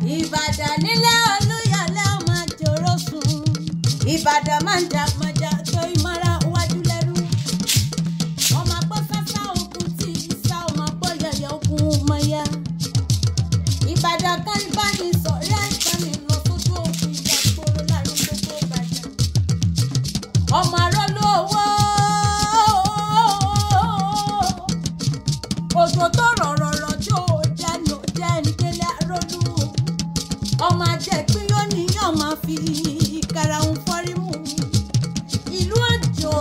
Ìbàdàn nílé Olúyọ̀lé ọmọ jòrò sùn. Ìbàdàn máa ń jà mọ́jà tó ìmọ̀ra wájú lẹ́rú. Ọmọ àgbọ̀ sásá ogun tí ìsá ọmọ àgbọ̀ yẹ̀yẹ̀ ogun mọ́yá. Ìbàdàn kan ìbánisọ̀rẹ́ àìsàn mi lọ sójú ogun ìjà gbòòrò láàrin gbogbo Ìbàdàn. Ọmọ arọ́lú owó. Òjò tó rọ̀rọ̀rọ̀ tí ò jẹ́ ní ò jẹ́ ní délé arọ́lú. Ọmọ ajẹ́pín yóò níyàn máa fi karahun fọ́rí mu. Ìlú Òjó,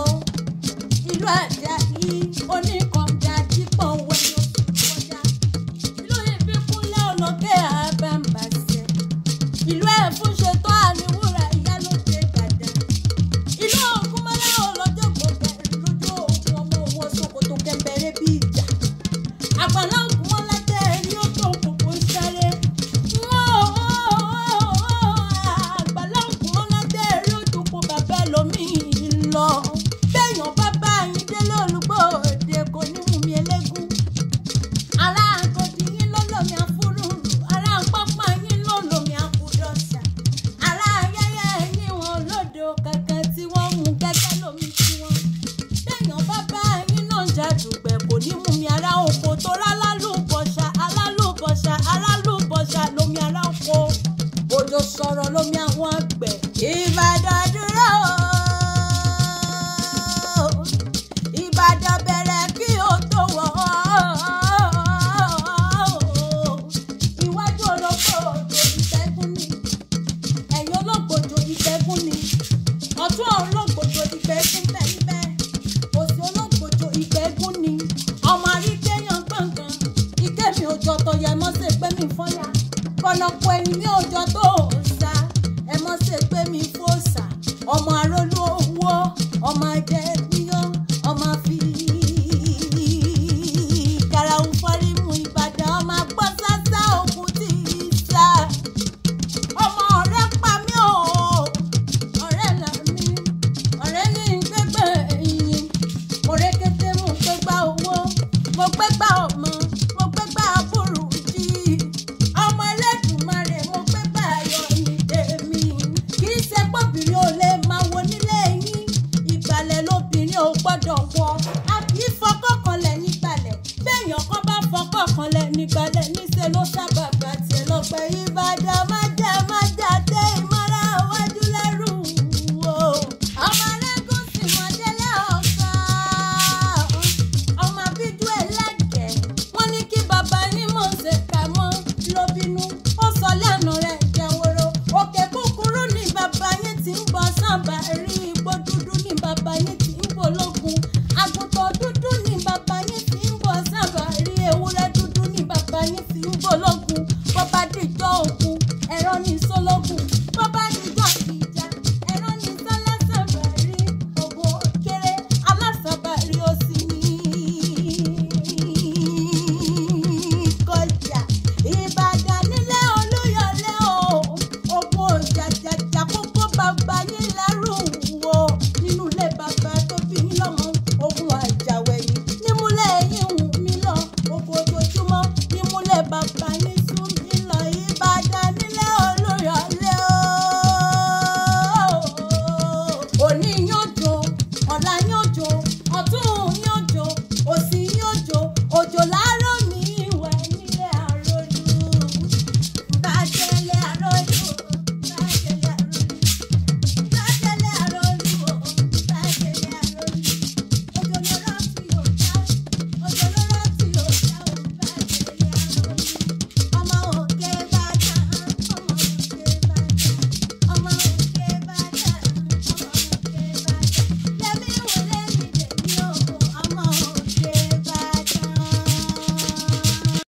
ìlú Àjàyí, oníkànga dípọ̀ wẹ̀yọ̀ kọjá. Ìlú Ìbíkúnlé olókè àbámbàṣẹ. Ìlú Ẹ̀fúnṣetán àníwúrà ìyálóde Ìbàdàn. Ìlú Ògúnmọ́lá ọlọ́jọ́ gbọ̀gbẹ̀ lójú ogun ọmọ wọn Sókótó kẹ̀mbẹ̀rẹ̀ bí ìjà. Àgbàlá Ògúnmọ́lá tẹ́ ẹ rí ó tó kòkó ń sáré. Àgbàlá Ògúnmọ́lá tẹ́ ẹ rí ó tó kó bàbá ẹlòmíì lọ. Béèyàn bá bá yín délé Olúgbòde kò ní mú mi elégún. Ará àgọ́dì yín ló lómi àfúrúrú. Ará àpápá yín ló lómi àkúdọ̀sà. Ará ayẹyẹ yín wọn lódò kankan tí wọ́n mú gẹ́gẹ́ lómi tiwọn. Béèyàn bá bá yín náà jàdùgbẹ̀ kò ní mú mi ará oko tó rálálùbọ̀ṣà alálùbọ̀ṣà alálùbọ̀ṣà lómi ará oko. Òjò sọ̀rọ̀ lómi àwọn àgbẹ̀. Ìbàdàn dúró o. Ìbàdàn bẹ̀rẹ̀ kí o tó wọ̀ ọ́. Iwájú ológbòjò ìtẹ́gùn ni. Ẹ̀yìn ológbòjò ìtẹ́gùn ni. Ọ̀tún ológbòjò ìgbẹ́gùn bẹ́ẹ̀. Òsì ológbòjò ìgbẹ́gùn ni. Ọmọ àríkéyàn gbọ̀ngàn. Ike mi ò jọ tọyẹ mọ́ ṣe pé mi fọ́yà. Kọ̀nàpọ̀ ẹ̀yìn mi ò jọ tó sá. Ẹ mọ́ ṣe pé mi fò sá. Ọmọ arólú owó, ọmọ ajẹ́